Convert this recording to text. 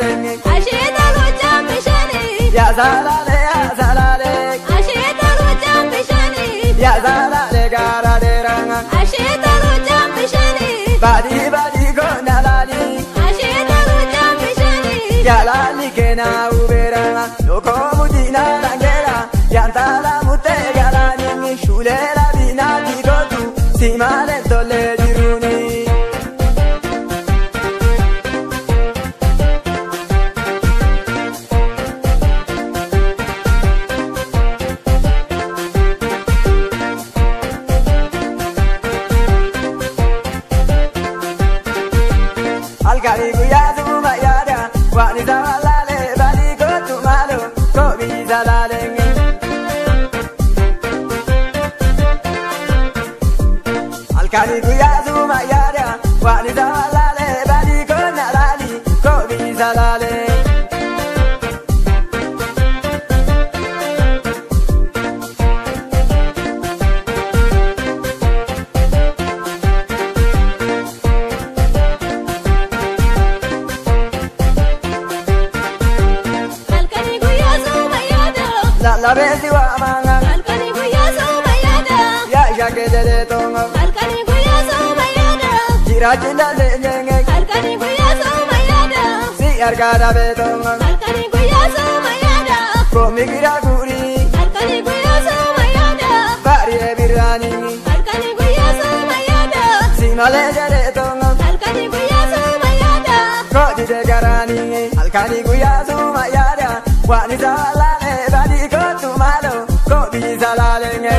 laalenge. Asheeta gochaan bishaanii. Yaa salaale yaa salaale. Asheeta gochaan bishaanii. Yaa salaale gaara dheeraa. Asheeta gochaan bishaanii. Baadii baadii goona laali. Asheeta gochaan bishaanii. Yaa laali keenaa hubeera. Lokoo mudiinaa langeera. Yantaala mutee galaanii. Shuleera binaa dikootu. Simaalee tolee jiruuni. Halkanii guyyaa suuma yaada waan isa wallaalee baadii kootu maaloo koobii isa laalenge. Halkanii guyyaa suuma yaada waan isa wallaalee baadii koona laali koobii isa laalee. Halkanii guyyaa suuma yaada. Lallabeesi waamanga Halkanii guyyaa suuma yaada. yaa shakeetelee toongo Halkanii guyyaa suuma yaada. jiraachuun dandeenyenge Halkanii guyyaa suuma yaada. si argaa dhabee toongo Halkanii guyyaa suuma yaada. koomi gira guurii Halkanii guyyaa suuma yaada. baari'ee birraanii Halkanii guyyaa suuma yaada. si malee jedhee toongo. Halkanii guyyaa suuma yaada. Koodide garaanii halkanii guyyaa suuma yaada waan isa laalee baadii kootu maaloo koobii isa laalenge.